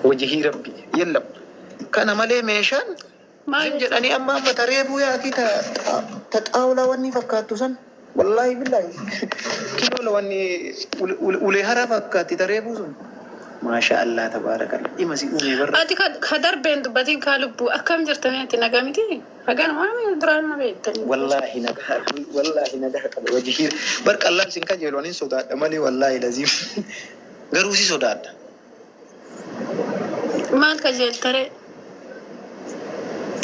Wajihii rabbi yellam. Kana malee meeshaan Maal zim jechuudha? jedhanii amma amma tareebuu yaakii ta ta xaawulaa wanni fakkaattu san wallaahi billaahi kiloola wanni ulee haraa fakkaatti tareebuu sun. Maasha Allah tabaarakallah ima si uumee barra. Ati ka darbeen dubbatiin kaa lubbuu akkam jirtanii ati nagaa miti? Hagan waan duraan na beektanii. Wallaahi nagaha, wallaahi nagaha qaba wajihii bar qallaan sin kajeelu anin sodaadha malee wallaahi laziim garuu si sodaadha. Maal kajeeltaree?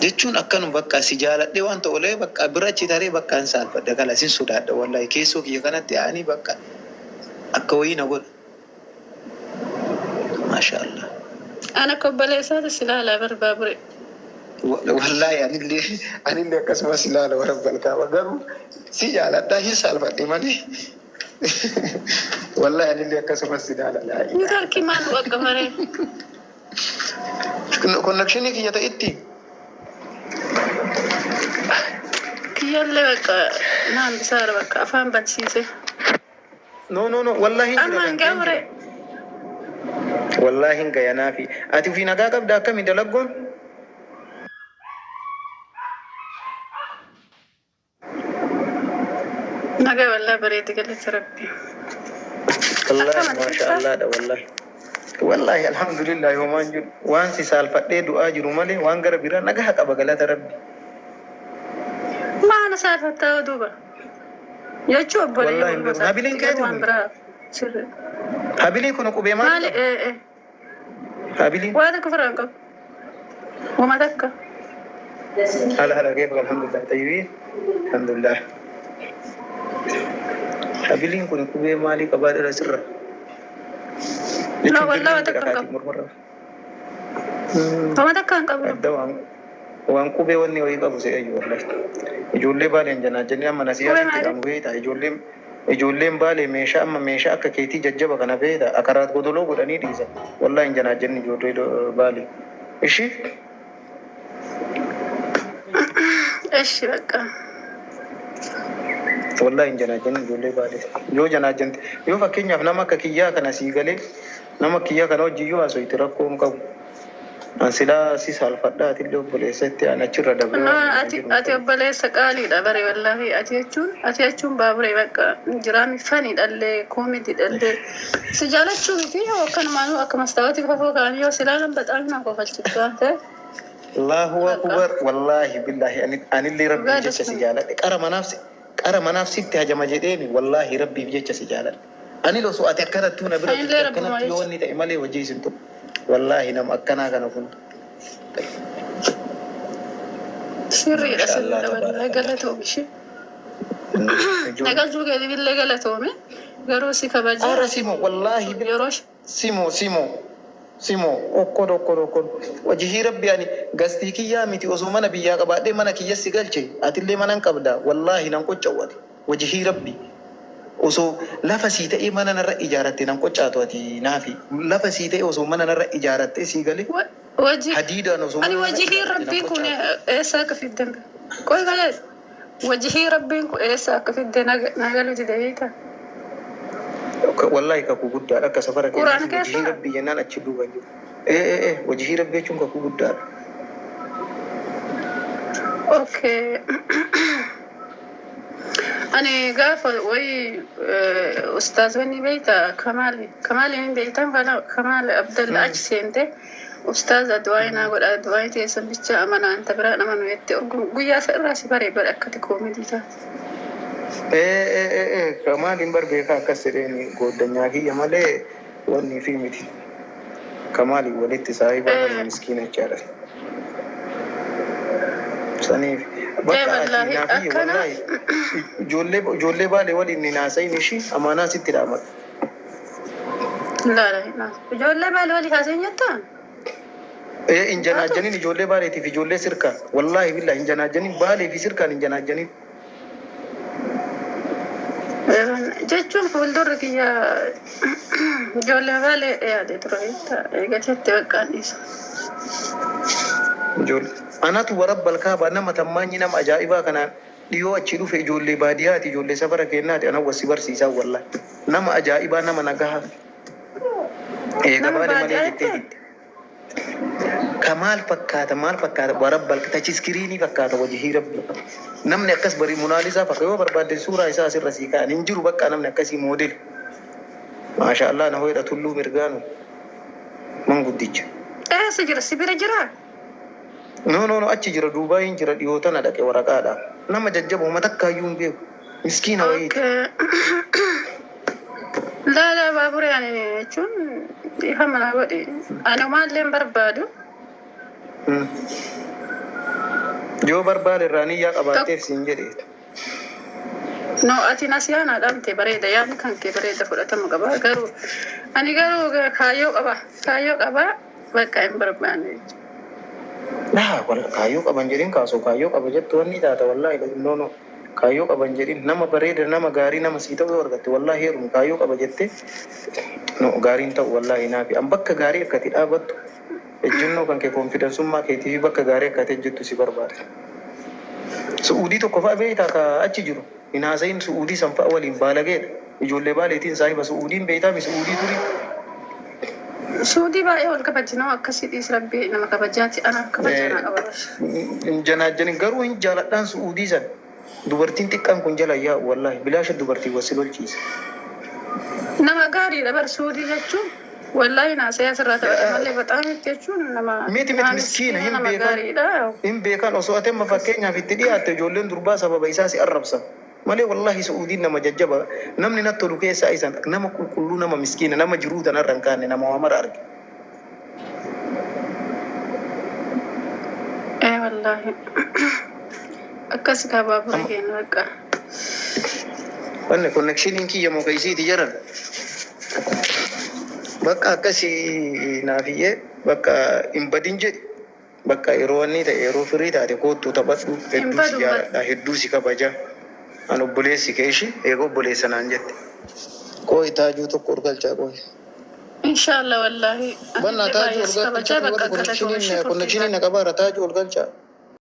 Jechuun akkanuma bakka si jaaladhee waan ta'ulee bakka bira achi taree bakka hin saalfadha kala sin sodaadha wallaahi keessoo kiyya kanatti ani bakka akka wayii na godha. Maasha Allah. Ana akka obboleessaati si ilaalaa barbaabure. Wallaahi anillee akkasumas ilaala warra balkaaba garuu si jaaladha hin saalfadhe malee. Wallaahi anillee akkasumas ilaala. Laa Ni ilaaha tarkii maal qaqqabaree? Connectionii kiyya ta'itti. Kiyyallee bakka naan bisaara bakka afaan bansiise. No no no wallaahi hin jira Amma hin kan kee hin gahure. jira. Wallaahi hin gayanaafi. Ati ofii nagaa qabda akkami dalaggoon? Nagaa wallaahi bareedi galata rabbi. Wallaahi Akkam ati maasha jirtaa? Allahdha wallaahi. Wallaahi alhamdulillah homaan jiru waan si saalfadhee du'aa jiru malee waan gara biraa nagaha qaba galata rabbi. Maana saalfattaa duuba? Jechuu obboleeyyan Wallaahi hin waluma beeku. Habiliin saalfatti garuu keeti waan kun? biraa sirri. Habiliin kun qubee maal Maali qaba? ee ee Habiliin. waa tokko firaan qabu. Wama takka. Hala hala keef alhamdulillah tayyibin alhamdulillah. Habiliin kun qubee maalii qabaa dhala sirra? No Jechuun wallaahi waa birriin takka jira hin kaatii qabu. mormarra. Wama takka hin qabu. Adda waan qubee wanni wayii qabu se'ee jiru wallahi. Ijoollee baaleen janaa jennee amma nasiyaa Qubee sitti maali? dhaamu beektaa ijoolleen baalee meeshaa amma meeshaa akka keetii jajjaba kana beektaa akaraat godoloo godhanii dhiisan wallahi hin janaa jenni ijoollee baalee. Ishii Eshi bakka. Wallahi hin janaajanin ijoollee baalee. Yoo janaajante yoo fakkeenyaaf nama akka kiyyaa kana sii galee nama kiyyaa kana wajjin yoo haasofte rakkoo hin qabu. An silaa si saalfadhaa atillee obboleessa itti aan achirra dabree No, waan hin ati jiru hin ati qabu. obboleessa qaaliidha bare wallaahi ati jechuun baaburee bakka jiraami fani dhallee koomedi dhallee si jaalachuu miti yoo akkanumaanuu akka mastaawwatii fafoo ka'an yoo si ilaalan baxaami nama kofalchiiftu waan ta'eef Allahu bakka akbar wallahi billahi anillee dhugaa rabbiif jecha si dasuma. jaaladhe qara manaaf sitti hajama jedheemi wallahi rabbiif jecha si jaaladhe. Ani osoo ati akkanattuu na bira Anillee turte rabbuma akkanatti yoo jecha. wanni ta'e malee hojii isin tuqu. Wallahi nama akkanaa kana kun. Sirriidha Maasha Allah sirriidha wallaahi tabaarakallah. galatoomi ishee. Ijoollee. Nagalchuu keetiifillee galatoomi garuu si kabaja Ara simo wallahi yeroo simo simo simo okkod okkod okkod wajihii rabbi ani gastii kiyyaa miti osoo mana biyyaa qabaadhee mana kiyya si galche atillee mana hin qabda wallahi nan qocca'u ati wajihii rabbi osoo lafa sii ta'ee mana narra ijaaratte nan qoccaatu ati naafi lafa sii ta'ee osoo mana narra ijaaratte sii galee wajji hadiidaan osoo ani mana narra wajihii ijaaratte nan rabbiin kun qoccaatu. eessa akka fidden qoy malee wajihii rabbiin kun eessa akka fidde nagaluuti deebiita. Wallahi kakuu guddaadha akka safara Quraana keenyaatti wajihii keessa rabbii jennaan achi duuba hin jiru. Ee wajihii rabbii jechuun kakuu guddaadha. Okay. Ani gaafa wayi ustaazonni beeyta Kamaali Kamaali hin beeytan kana Kamaal Abdalla achi seente ustaaza du'aa naa godha du'aa teessan bicha amana anta biraan amanu jette guyyaa isa irraa si baree bara akkati koomedii taate. Ee Kamaaliin bar beekaa akkas jedheeni gooddanyaa kiyya malee wanni fi miti. Kamaaliin walitti saahiba nama miskiina jechaadha. Saniif Ee bakka ati wallaahi naafiyye akkana wallaahi ijoollee baalee waliin hin haasayin ishii amaanaa sitti dhaamadha. Laala ijoollee baale walii haasa'in jettaa? Ee hin Taatu janaajanin ijoollee baaleetiif ijoollee sirkaan wallaahi billahi hin janaajanin baalee fi sirkaan hin janaajanin. Jechuun fuuldurri kiyya ijoollee baalee yaade ture eegateetti baqqaan dhiisa. Ijoollee anatu warabba kaabaa nama tammaanyi nama ajaa'ibaa kanaan dhiyoo achi dhufe ijoollee baadiyyaati ijoollee safara keenyaati ana wasi barsiisaa wallahi nama ajaa'ibaa nama nagahaa eega Nama baale malee baadiyyaa jettee jettee? didde. Ka maal fakkaata, maal fakkaata, warabbal tachi iskiriinii fakkaata wajihii rabbi. Namni akkas barii munaalisaa fakka yoo barbaadde suuraa isaa asirra sii kaa'an hin jiru bakka namni akkasii moodel. Maasha Allah na hoyidha tulluu mirgaanu manguddicha. Eessa jira? Si bira jiraa? No, no, no, achi jira, Duubaayin jira, dhiyoo tana dhaqe waraqaadha. Nama jajjaboo matakkaayyuu hin beeku. Miskiina wayiiti. Okay. Laa laa baabure ani jechuun dhiifama naa godhi. Ani homaallee hin barbaadu. Yoo barbaade irraa niyyaa qabaatteef siin jedhe. No, ati nasiyaa naa dhaamte bareeda, yaadni kan kee bareeda, fudhatama qaba. Garuu ani garuu kaayyoo qaba. Kaayyoo qaba, bakka hin barbaanne. Laa wal kaayyoo qaban jedhin, kaasoo kaayyoo qaba jettu wanni taata wallaahi. No, no, kaayyoo qaban jedhin. Nama bareeda, nama gaarii, nama sii ta'u yoo argatte wallaahi heerumu. Kaayyoo qaba jette no gaariin ta'u wallaahi naafi an bakka gaarii akkati dhaabattu ejjennoo kan kee, confidence ummaa keetii fi bakka gaarii akkati ejjettu si barbaada. Su'uudii tokko fa'a beektaa ka achi jiru hin haasayin. Su'uudii san fa'a waliin baalageedha. Ijoollee baaleetiin saahiba. Su'uudiin beektaa mi su'uudii turii? Suudii baay'ee wal kabajinoo akkasii dhiis, rabbii nama kabajaati, anaaf kabajaa naa qaba. Hin janaajjanin, garuu hin jaaladhaan su'uudii san. Dubartiin xiqqaan kun jala yaa'u wallaahi bilaasha dubartii wasi lolchiisa. Nama gaariidha bar suudii jechuun, wallaahi naasee asirraa taphate malee baxaam jechuun nama Miti miti, nama miskiina miskiina hin nama beekan. gaariidha. Hin beekan, osoo ati amma fakkeenyaaf itti dhiyaatte ijoolleen durbaa sababa isaa si arrabsa. Malee wallaahi su'uudiin nama jajjaba. Namni natti tolu keessaa isan nama qulqulluu, nama miskiina, nama jiruu tanarra hin kaanne, nama waa mara arge. Ee wallaahi. Akkas kaa baabura keenya bakka. Wanni connection iin kiyya moo isiiti jaran. Bakka akkasii naafiyyee bakka hin badin jedhi. Bakka yeroo wanni ta'e, yeroo firii taate koottuu taphadhu. Hin Hedduu si badu, hin badu. jaaladha, hedduu si kabaja. An obboleessi kee ishii eega obboleessa naan jette. Qooyi, taajuu tokko ol galchaa qooyi. Inshallah wallaahi. Banna Anillee taajuu baay'ee ol si kabajaa galchaa bakka warri galatoomishee connection iin turte. na qabaara, taajuu ol galchaa.